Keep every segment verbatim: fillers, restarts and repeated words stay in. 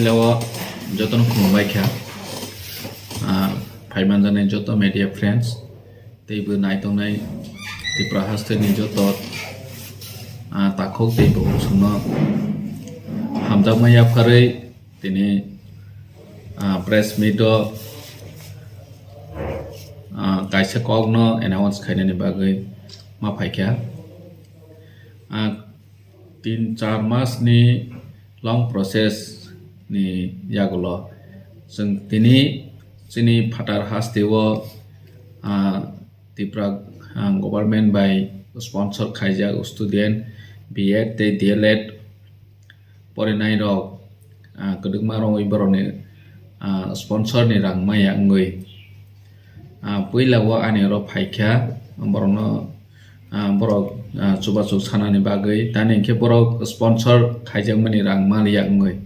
Leo jotono khulumbai kha, ah, phaimanjaknai joto media friends, teibo naitongnai Tripura hasteni joto, ah, takhuk tei bukhuk songno hamjakma yapharwi tini, ah, press meet o, ah, kaisa kokno announce khainani bagwi ma phaikha. Ah, tin char mas ni long process ni yagulo chwng tini chini phatar hasteo, ah, Tripura, ah, government bai sponsor khaijak student B Ed tei D L Ed porinai rok, ah, kwdwkma rogwi borokni, ah, sponsor ni rang maya wngwi, ah, puila o ani oro phaikha borokno, ah, borok, ah, chubachu sanani bagwi, tani hinkhe borok sponsor khaijakmani rang maliya wngwi,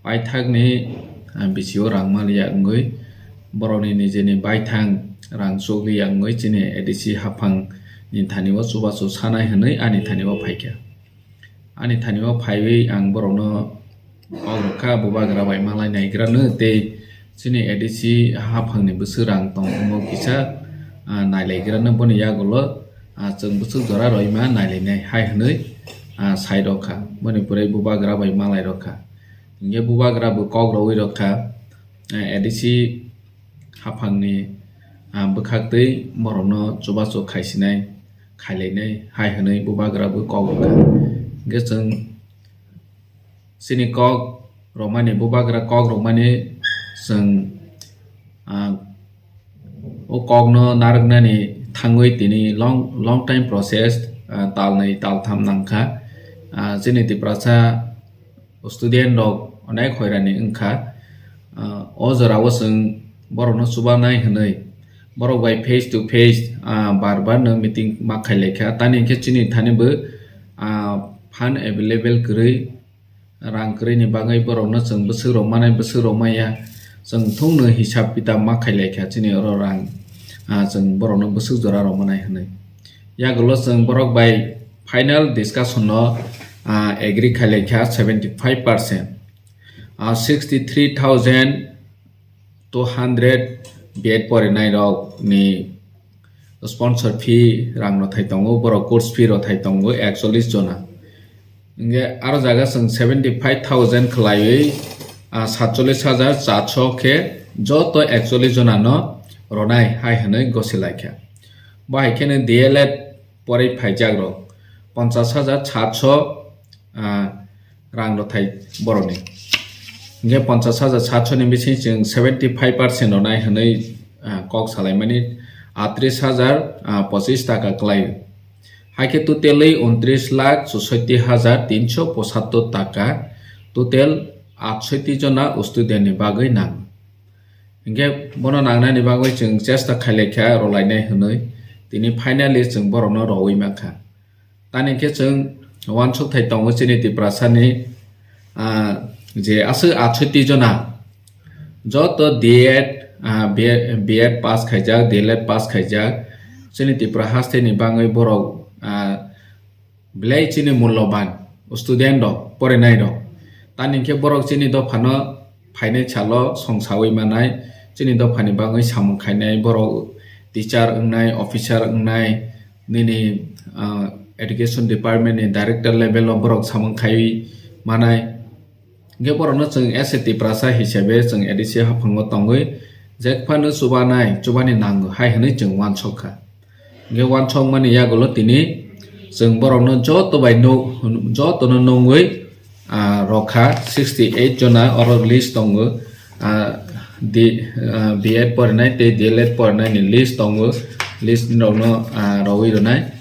paithakni, ah, bisio rang maliya wngwi, borokni nijeni baithang rang chukliya wngwi chini A D C haphangni thani o chubachu sanai hwnwi ani thani o phaikha. Ani thani o phaiwi ang borokno kok rwkha, bubagra bai malai naigrano tei chini A D C haphangni bwswk rang tong omo kisa, ah, nailaigrano boni yagulo, ah, chwng bwswk jora roima nailainai hai hwnwi, ah, sai rwkha. Boni pore bubagra bai malai rwkha. Hinkhe bubagra bo kok rwui rwkha, ah, A D C haphangni, ah, bwkhaktwi borokno chubachu khaisinai, khailainai hai hwnwi bubagra bo kok rwkha. Hinkhe chwng chini kok rwmani, bubagra kok rwmani chwng, ah, o kokno narwknani thangwi tini long, long time process, ah, talnwi taltham nangkha. Ah, chini Tiprasa student rok onek hoirani wngkha. Ah, o jorao chwng borokno chubanai hwnwi borok bai face to face, ah, bar bar no meeting ma khailaikha. Tani hinkhe chini thani bo, ah, fund available kwrwi, rang kwrwini bagwi borokno chwng bwswk rok manai, bwswk rok maya, chwng thungno hisab kitab ma khailaikha chini oro rang, ah, chwng borokno bwswk jora rok manai hwnwi. Yagulo chwng borok bai final discussion no, ah, agree khailaikha seventy five percent. Ah, sixty three thousand two hundred B Ed porinai rok ni sponsor fee rang rok thai tongo, borok course fee rok thai tongo ekchollish jona. Hinkhe aro jaga chwng seventy five thousand khwlaiwi, ah, satchollish hajar charsho khe joto ekchollish jona no ronai hai hwnwi gosi laikha. Bo hai kheno D L Ed porwi phaijak rok ponchash hajar charsho, ah, rang rok thai borokni. Hinkhe ponchash hajar charsho ni bising chwng seventy five percent ronai hwnwi, ah, kok salaimani atris hajar, ah, pochis taka kwlai. Haikhe totally untris lakh chushotti hajar tinsho pochattor taka total atsotti jona student ni bagwi nang. Hinkhe bono nangnani bagwi chwng chesta khailaikha rwlainai hwnwi, tini finally chwng borokno rwui mankha. Tani hinkhe chwng uansuk thai tongo chini Tiprasani, ah, je aswk atsotti jona joto D Ed, ah, B Ed, B Ed pass khaijak, D L Ed pass khaijak, chini Tripura hasteni bagwi borok, ah, belai chini mulloban student rok, porinai rok. Tani hinkhe borok chini dophano phainai salo songsawi manai, chini dophani bagwi samung khainai, borok teacher wngnai, officer wngnai, nini, ah, education department ni director level o borok samung khaiwi manai. Hinkhe borokno chwng as a Tiprasa hisabe chwng A D C haphango tongwi jekphano chubanai, chubani nango hai hwnwi chwng uansukha. Hinkhe uansukmani yagulo tini chwng borokno joto bai nuk-, jotono nungwi, ah, rokha sixty eight jona oro list tongo, ah, di, ah, B Ed porinai tei D L Ed porinai ni list tongo, list rokno, ah, rowui rwnai.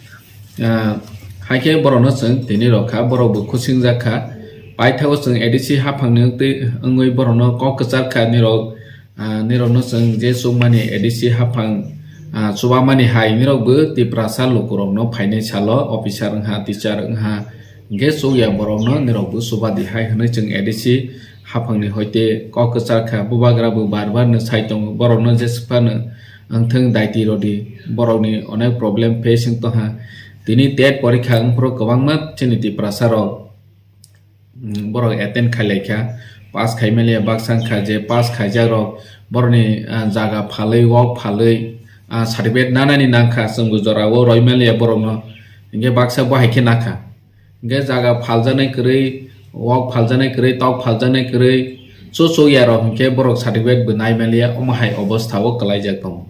Ah, haikhe borokno chwng tini rokha, borok bo khusing jakha. Paithago chwng A D C haphangni wngtwi, wngwi borokno kok kwchar kha nirok, ah, nirokno chwng je chukmani A D C haphang, ah, chubamani hai nirokbo Tiprasa lukurokno phainai salo officer wngha, teacher wngha, hinkhe chukya borokno nirokbo chubadi hai hwnwi chwng A D C haphangni hoite kok kwchar kha. Bubagra bo bar bar no sai tongo, borokno jeswk phano wngthwng daiti rodi, borokni onek problem face wng tongha. Tini tet porikha wngphuru kwbangma chini Tiprasa rok, mm, borok attend khailaikha. pass khaimaliya baksa wngkha je pass khaijak rok borokni jaga phalwi wok phalwi certificate nanani nangkha chwngbo jorao roimaliya borokno, hinkhe baksa bo hai khe nakha. Hinkhe jaga phaljaknai kwrwi, wok phaljaknai kwrwi, tok phaljaknai kwrwi, chuchuk yarok hinkhe borok certificate bo naimaliya, omo hai obostha o kwlaijak tongo.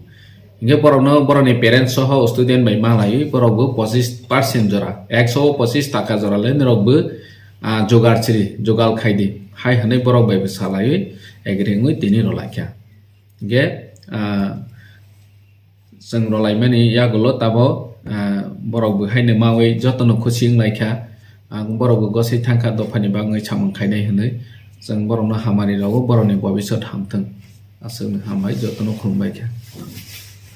Hinkhe borokno borokni parents soho student bai malaiwi borokbo pochis percent jora, ekso o pochis taka jora le norokbo jugar chiri, jugal khaidi hai hwnwi borok bai bo salaiwi agree wngwi tini rwlaikha. Hinkhe chwng rwlaimani yagulo tabo borok bo haino mawi jotono khusi wnglaikha. Ang borok bo gosai thangkha dophani bagwi samung khainai hwnwi. Chwng borokno hamari rwo, borokni bobisot hamthwng. Aswkno hambai, jotono khulumbaikha.